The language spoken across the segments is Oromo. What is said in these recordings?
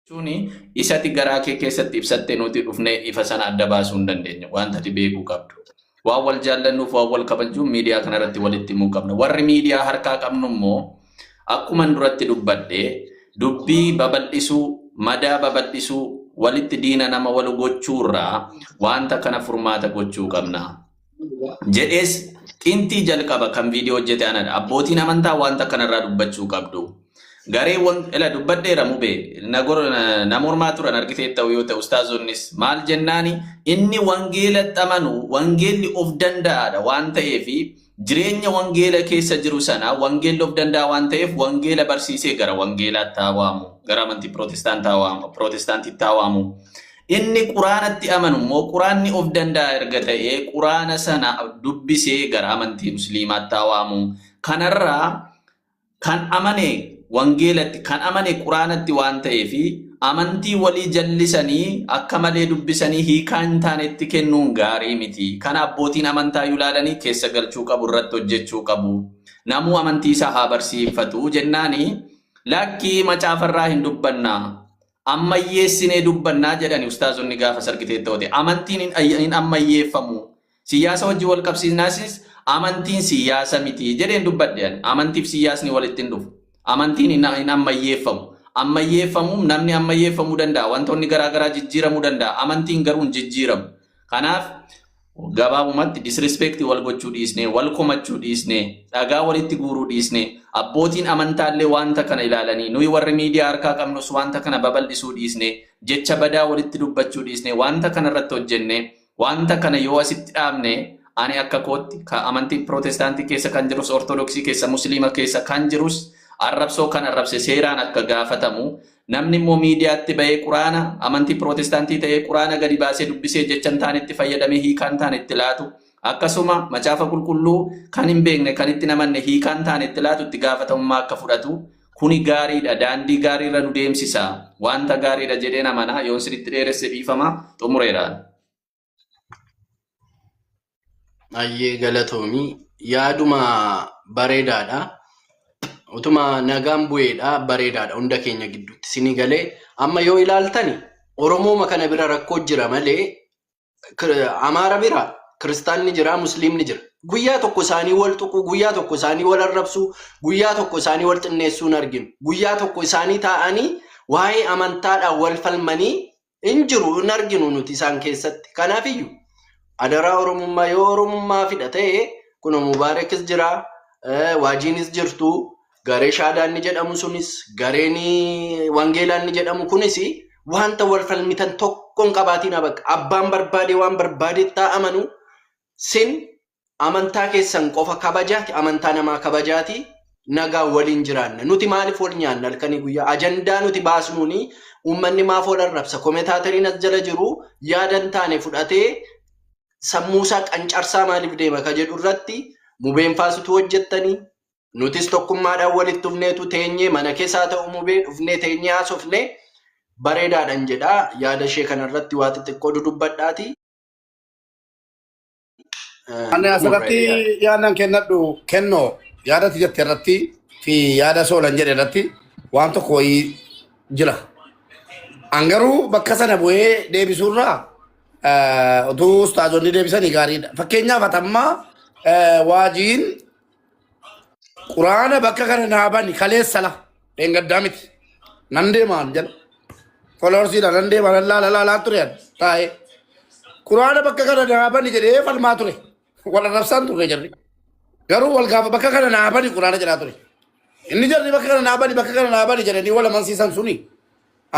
Jechuun isati garaa kee keessatti ibsatte nuti dhufnee ifa sana adda baasuu hin dandeenyu. Wanta ati beekuu qabdu. Waan wal jaallannuuf, waan wal kabajuuf miidiyaa kanarratti walitti himuu qabna. Warri miidiyaa harkaa qabnu immoo akkuman duratti dubbadhe dubbii babal'isuu, madaa babal'isuu, walitti diina nama wal gochuurraa wanta kana furmaata gochuu qabna. Jedhees xintii jalqaba kan viidiyoo hojjete anadha. Abbootiin amantaa wanta kanarraa dubbachuu qabdu. Gareewwan ila dubbadheera mubee na mormaa turan argitee ta'u yoo ta'u, ustaazonnis maal jennaani, inni wangeelatti amanu wangeelli of danda'aadha waan ta'eef, jireenya wangeela keessa jiru sana wangeelli of danda'a waan ta'eef wangeela barsiisee gara wangeelaatti haa waamu, gara amantii pirootestaantiitti haa waamu. Inni quraanatti amanu immoo quraanni of danda'a erga ta'ee quraana sana dubbisee gara amantii musliimaatti haa waamu. Kanarraa kan amane wangeelatti, kan amane quraanatti waan ta'eef, amantii walii jallisanii akka malee dubbisanii hiikaa hin taanetti kennuun gaarii miti. Kana abbootiin amantaa ilaalanii keessa galchuu qabu, irratti hojjechuu qabu. Namuu amantii isaa haa barsiifatu jennaani, lakkii, macaafarraa hin dubbannaa, ammayyeessinee dubbannaa jedhani ustaazonni gaafa sargitee ta'ute. Amantiin hin ammayyeeffamu. Siyaasa wajjin wal qabsiisnaasis amantiin siyaasa miti jedheen dubbadhe ani. Amantiif siyaasni walitti hin dhufu. Amantiin hin ammayyeeffamu. Ammayyeeffamuun namni ammayyeeffamuu danda'a. Wantoonni garaa garaa jijjiiramuu danda'a. Amantiin garuu hin jijjiiramu. Kanaaf gabaabumatti disrespect wal gochuu dhiisnee, wal komachuu dhiisnee, dhagaa walitti guuruu dhiisnee, abbootiin amantaallee wanta kana ilaalanii, nuyi warri miidiyaa harkaa qabnus wanta kana babal'isuu dhiisnee, jecha badaa walitti dubbachuu dhiisnee, wanta kana irratti hojjennee, wanta kana yoo asitti dhaabne, ani akka kootti ka amantii pirootestaantii keessa kan jirus, ortodoksii keessa, musliima keessa kan jirus, arrabsoo kan arrabse seeraan akka gaafatamu, namni immoo miidiyaatti bahee quraana amantii pirootestaantii ta'ee quraana gadi baasee dubbisee jecha hin taanetti fayyadamee hiikaa hin taane itti laatu, akkasuma macaafa qulqulluu kan hin beekne, kan itti namanne hiikaa hin taane itti laatu itti gaafatamummaa akka fudhatu, kuni gaariidha, daandii gaariirra nu deemsisa, wanta gaariidha jedheen amana. Yoon sinitti dheeresse dhiifama, xumureeraan. Ayyee, galatoomii, yaaduma bareedaadha. Utuma nagaan bu'eedha, bareedaadha hunda keenya gidduutti isinii galee. Amma yoo ilaaltani Oromooma kana bira rakkoo jira malee Amaara bira kiristaanni jira, musliimni jira. Guyyaa tokko isaanii wal tuquu, guyyaa tokko isaanii wal arrabsuu, guyyaa tokko isaanii wal xinneessuu hin arginu. Guyyaa tokko isaanii taa'anii waa'ee amantaadhaan wal falmanii hin jiru, hin arginu nuti isaan keessatti. Kanaafiyyuu adaraa Oromummaa, yoo Oromummaa fidha ta'e, kun Mubaarekis jira, Waajiinis jirtu, garee Shaadaan ni jedhamu sunis, gareen Wangeelaan ni jedhamu kunis, wanta wal falmitan tokko hin qabaatiin. Bakka abbaan barbaade waan barbaade taa'amanu, sin amantaa keessan qofa kabajaati, amantaa namaa kabajaati, nagaa waliin jiraanna. Nuti maaliif wal nyaanna halkanii guyyaa? Ajandaa nuti baasnuuni uummanni maaf wal arrabsa? Kometaateriin as jala jiru yaada hin taane fudhatee sammuusaa qancarsaa maaliif deema ka jedhu irratti mubeen faasitu hojjettanii, nutis tokkummaadhaan walitti dhufneetu teenyee, mana keessaa ta'u mubee dhufnee teenyee haasofne bareedaadhan jedha. Yaada ishee kanarratti waa xixiqqoo dudubbadhaati. Ani asirratti yaadan kennadhu kennoo yaadatti jette irratti fi yaada soolan jedhe irratti waan tokko wayii jira. An garuu bakka sana bu'ee deebisuurraa utuu ustaazonni deebisanii gaariidha. Fakkeenyaaf atammaa waajiin quraana bakka kana naa bani kaleessa la dheengaddaa miti. Nan deemaan jala. Folorsiidha nan deema, nan laala laalaa ture ani taa'ee. Quraana bakka kana naa bani jedhee falmaa ture. Wal arrabsaan turre jarri. Garuu wal gaafa bakka kana naa bani quraana jedhaa ture. Inni jarri bakka kana naa bani, bakka kana naa bani jedhanii wal amansiisan suni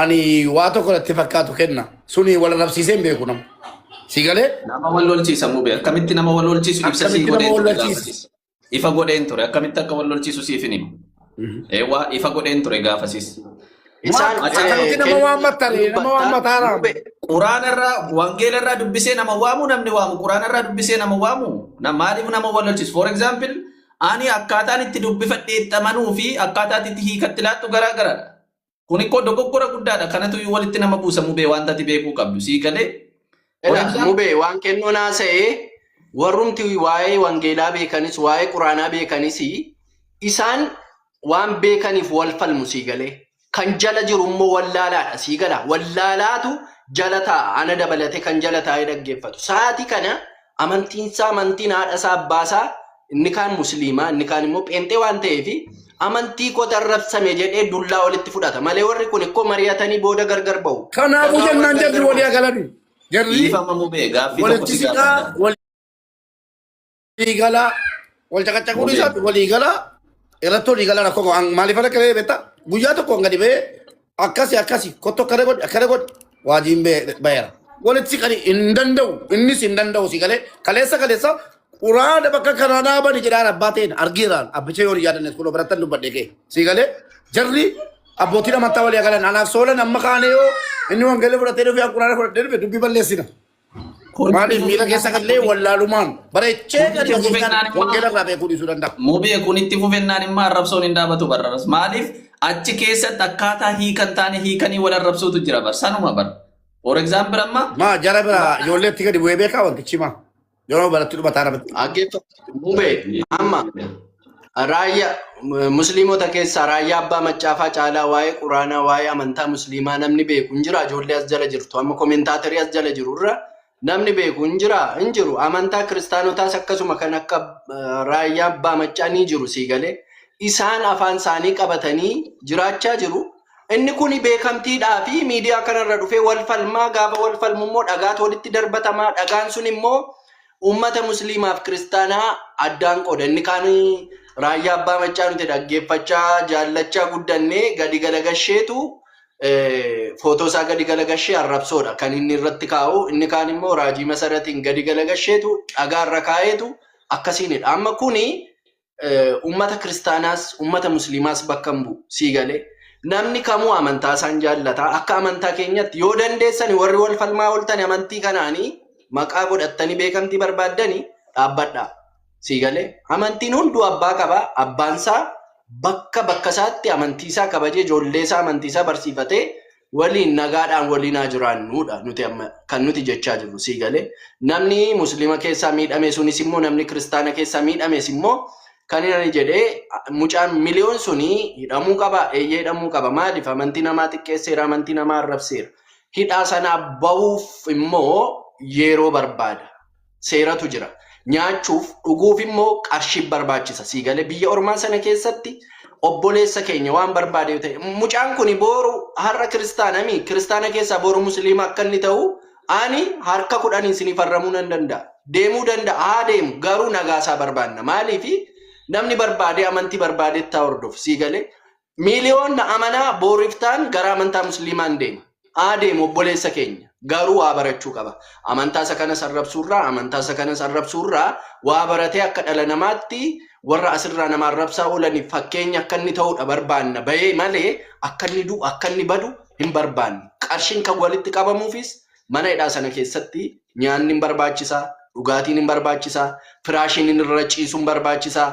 ani waa tokko natti fakkaatu kenna. Suni wal arrabsiisee hin beeku nama. Si galee? Nama wal lolchiisa mubee, akkamitti nama wal lolchiisu ibsa sii Akkamitti nama godheen wal ture lolchiisa? gaafasis. Ifa godheen ture, akkamitti akka wal lolchiisu siif hin himu. Eewwa, ifa godheen ture gaafasis. Isaan Maal akkamitti nama waammattare, nama waammataara? Quraana irraa, wangeela irraa dubbisee nama waamu, namni waamu quraana irraa dubbisee nama waamu na maaliif nama wal lolchisu? For example, ani akkaataan itti dubbifadhee itti amanuu fi akkaataan itti hiikatti laattu garaa garadha. Kun ikkoo dogoggora guddaadha. Kanatu iyyuu walitti nama buusa mubee, wanta ati beekuu qabdu. Sii galee? For Ela example, mubee, waan kennoon haasa'ee, warrumti waa'ee wangeelaa beekanis waa'ee quraanaa beekanis isaan waan beekaniif wal falmu, sii galee. Kan jala jiru immoo wallaalaadha. Sii gala. Wallaalaatu jala taa'a. Ana dabalatee kan jala taa'ee dhaggeeffatu. Sa'aatii kana amantiinsaa amantiin haadhasaa abbaasaa inni kaan musliimaa inni kaan immoo pheenxee waan ta'eef amantii koo arrabsame jedhee dullaa walitti fudhata. Malee warri kun ikkoo mari'atanii booda gargar ba'u. Kanaafuu Dhagaa wal jennaan jarri gargar walii ba'u. galani. Jarri Dhiifama mubee gaaffii tokko walitti si siqaa gaafadha. walii galaa wal caqacaquun Mubee. isaati walii galaa irratti walii galaa rakkoo qabu. Maaliif akka ta'e beektaa? Guyyaa tokko gadi ba'ee akkasi akkasi kottu akkana godhi akkana godhi waajiin ba'eera. Walitti siqanii hin danda'u innis hin danda'u si galee kaleessa kaleessa quraana bakka kanaa dhaabani jedhaan abbaa ta'een argiiraan abbicha yoo hin yaadanne kun birattan dubbadhe kee si galee jarri abbootiin amantaa walii galan anaaf soolan amma kaane yoo inni wangeela fudhatee dhufe quraana fudhatee dhufe dubbii balleessina. Kunitti Maaliif miira keessa fufennaan gallee wallaalumaan bareechee kunitti gadi fageenyaan fufennaan immoo wangeela irraa beekuu dhiisuu danda'a. Mubee kunitti fufennaan immoo arrabsoon hin dhaabatu barraras. Maaliif achi keessatti akkaataa hiikan taane hiikanii wal arrabsuutu jira bar sanuma bar. For example amma Maa jara bira ijoolleetti gadi bu'ee beekaa wantichi maa yeroo baratti dhumataa namatti. Dhaggeeffatu. Mubee amma raayyaa musliimota keessaa raayyaa abbaa macaafaa caalaa waa'ee quraanaa waa'ee amantaa musliimaa namni beeku hin jira. Ijoollee as jala jirtu amma koomentaatarii as jala jiru irra namni beeku hin jira hin jiru. Amantaa kiristaanotaas akkasuma kan akka raayyaa abbaa macaa ni jiru sii galee. Isaan afaan isaanii qabatanii jiraachaa jiru. Inni kun beekamtiidhaa fi miidiyaa kanarra dhufee wal falmaa gaafa wal falmu immoo dhagaatu walitti darbatamaa dhagaan sun immoo uummata musliimaaf kiristaanaa addaan qooda. Inni kaan raayyaa abbaa macaa nuti dhaggeeffachaa jaallachaa guddannee gadi galagasheetu footoo isaa gadi galagashee arrabsoodha kan inni irratti kaa'u. Inni kaan immoo raajii masaratiin gadi galagasheetu dhagaarra kaa'eetu akkasiinidha. Amma kuni uummata kiristaanaas uummata musliimaas bakka hin bu'u sii galee. Namni kamuu amantaa isaan jaallata. Akka amantaa keenyatti yoo dandeessani warri wal falmaa ooltani amantii kanaanii maqaa godhattanii beekamtii barbaaddanii dhaabbadhaa. Sii galee amantiin hunduu abbaa qaba. Abbaan isaa bakka bakka isaatti amantii isaa kabajee ijoollee isaa amantii isaa barsiifatee waliin nagaadhaan waliin haa jiraannudha nuti amma kan nuti jechaa jirru sii galee. Namni musliima keessaa miidhame sunis immoo namni kiristaana keessaa miidhames immoo kan inni jedhee mucaan miliyoon suni hidhamuu qaba eeyyee hidhamuu qaba maaliif amantii namaa xiqqeesseera amantii namaa arrabseera. Hidhaa sanaa bahuuf immoo yeroo barbaada. Seeratu jira. Nyaachuuf dhuguuf immoo qarshii barbaachisa. Sii galee biyya ormaa sana keessatti obboleessa keenya waan barbaade yoo ta'e mucaan kun booru har'a kiristaanami kiristaana keessaa booru musliima akka inni ta'u ani harka kudhaniin isinii farramuu nan danda'a. Deemuu danda'a haa deemu garuu nagaasaa barbaanna. Maaliif namni barbaade amantii barbaadetti haa hordofu. Sii galee Miiliyoonna amanaa booriftaan gara amantaa musliimaan deema. Haa deemu obboleessa keenya. Garuu waa barachuu qaba. Amantaa isa kanas arrabsuurraa, amantaa isa kanas arrabsuurraa waa baratee akka dhala namaatti warra asirraa nama arrabsaa oolaniif fakkeenya akka inni ta'uudha barbaanna. Bahee malee akka inni du'u, akka inni badu hin barbaannu. Qarshiin kan walitti qabamuufis mana hidhaa sana keessatti nyaanni hin barbaachisaa, dhugaatiin hin barbaachisaa, firaashiin inni irra ciisuun barbaachisaa,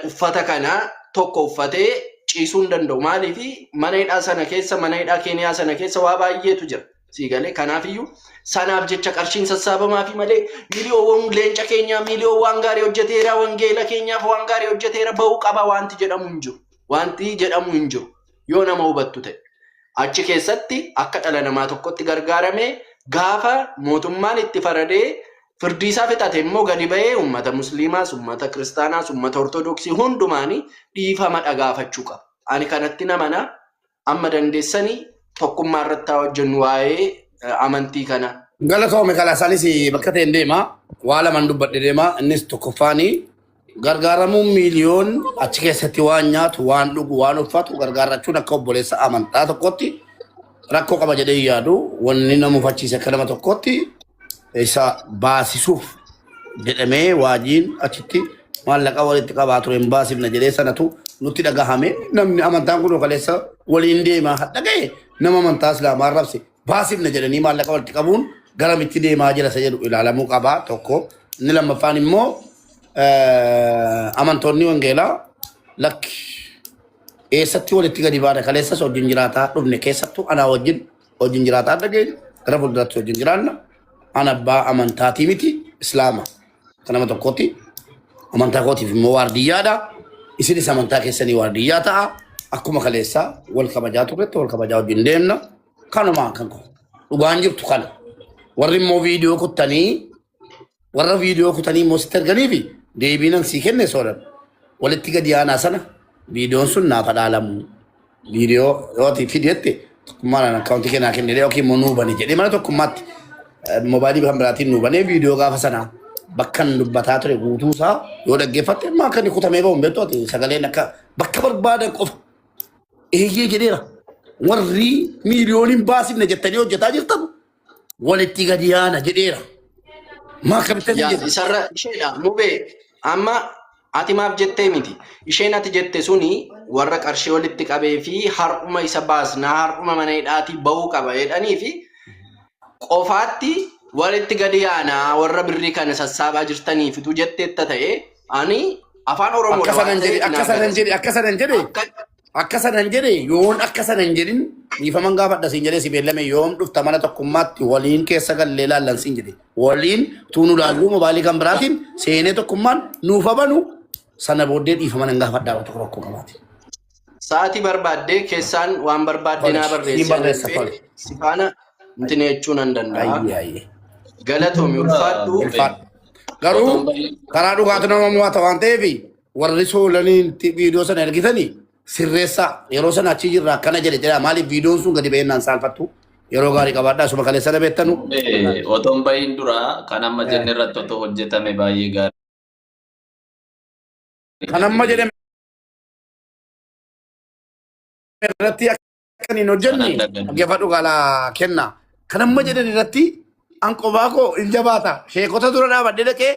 uffata kana tokko uffatee ciisuu hin danda'u. Maaliif mana hidhaa sana keessa mana hidhaa Keeniyaa sana keessa waa baay'eetu jira. Sii galee kanaafiyyuu sanaaf jecha qarshiin sassaabamaafi malee miliyoowwan leenca keenyaa miliyoon waan gaarii hojjeteera wangeela keenyaaf waan gaarii hojjeteera ba'uu qaba wanti jedhamu hin jiru. Wanti jedhamu hin jiru yoo nama hubattu ta'e. Achi keessatti akka dhala namaa tokkotti gargaaramee gaafa mootummaan itti faradee firdii isaa fixate immoo gadi ba'ee uummata musliimaas, uummata kiristaanaas, uummata ortodoksii hundumaanii dhiifama dhagaafachuu qaba. Ani kanatti namana amma dandeessanii tokkummaa irratti haa hojjennu waa'ee amantii kana. Galatoome kalaasaanis bakka ta'een deema. Waa lamaan dubbadhe deema. Innis tokkoffaanii gargaaramuun miiliyoon achi keessatti waan nyaatu, waan dhugu, waan uffatu gargaarrachuun akka obboleessa amantaa tokkotti rakkoo qaba jedhee hin yaadu. Wanni nama mufachiise akka nama tokkotti isa baasisuuf jedhamee waajiin achitti maallaqa walitti qabaa ture hin baasifna jedhee sanatu nutti dhagahame. Namni amantaan kun kaleessa waliin deema hadha ga'e nama amantaa islaamaa arrabse baasifna jedhanii maallaqa walitti qabuun garamitti deemaa jira isa jedhu ilaalamuu qaba tokko. Inni lammaffaan immoo amantoonni wangeelaa lakki eessatti walitti gadi baana kaleessas wajjin jiraataa dhufne keessattuu anaa wajjin wajjin jiraataa dhageenye gara fuulduraatti wajjin jiraanna. An abbaa amantaatii miti islaama akka nama tokkotti amantaa kootiif immoo waardiyyaadha. Isinis amantaa keessanii waardiyyaa ta'a. Akkuma kaleessaa wal kabajaa turretti wal kabajaa wajjin deemna. Kanumaan kan koo. Dhugaan jirtu kana. Warri immoo viidiyoo kuttanii warra viidiyoo kutanii immoo sitti erganii fi deebii nan sii kenne soodan. Walitti gadi aanaa sana viidiyoon sun naaf dhaalamu. Viidiyoo yoo ati fidi jette tokkummaan akkaawuntii kee naa kenne yookiin immoo nuu bani jedhee mana tokkummaatti moobaayilii kan biraatiin nuu banee viidiyoo gaafa sanaa bakkan dubbataa ture guutuu isaa yoo dhaggeeffatte amma akka inni kutamee bahu hin beektu ati sagaleen akka bakka barbaadan qofa eeyyee jedheera. Warri miiliyooniin baasifne jettanii hojjetaa jirtan walitti gadi yaana jedheera. Maa akkamitti Yaa jedhe? isarra isheedha mubee amma ati maaf jettee miti isheen ati jette suni warra qarshii walitti qabee fi har'uma isa baasnaa har'uma mana hidhaatii bahuu qaba jedhanii fi qofaatti walitti gadi yaanaa warra birrii kana sassaabaa jirtaniifitu jetteetta ta'e ani afaan Akka Oromoodha sanan waan jedhe ta'eef akka naa sanan galas. jedhe akka sanan jedhe Akka akka sanan jedhe yoon akka sanan jedhin dhiifaman gaafadha siin jedhee si beellame yoom dhufta mana tokkummaatti waliin keessa gallee laallan siin jedhe waliin tuunu laalluu mobaayilii kan biraatiin seenee tokkummaan nuuf habanu sana booddee dhiifama nan gaafadhaa waan tokko rakkoo qabaate. Sa'aatii barbaaddee keessaan waan barbaadde Tole naa siin barreessi ani barreessa dhufee tole. si faana intin jechuu nan danda'a. Ayyee ayyee. Galatoomi ulfaadhu. Ulfaadhu. Garuu Otoon baay'ee karaa dhugaatu nama mo'ata waan ta'eef warri soolaniin viidiyoo sana ergitanii sirreessaa yeroo sana achi jirra akkana jedhe jedha maaliif viidiyoon sun gadi ba'eennaan saalfattu yeroo gaarii qabaadhaa suma kaleessa na beektanu. Otoon bahiin dura kan amma jenne irratti otoo hojjetame baay'ee gaarii. Kan amma jedhame irratti akka hin hojjenne Kanan daganne. dhaggeeffadhu galaa kenna. Kan amma jedhan irratti an qofaa koo hin jabaata. Sheekota dura dhaabadhee dhaqee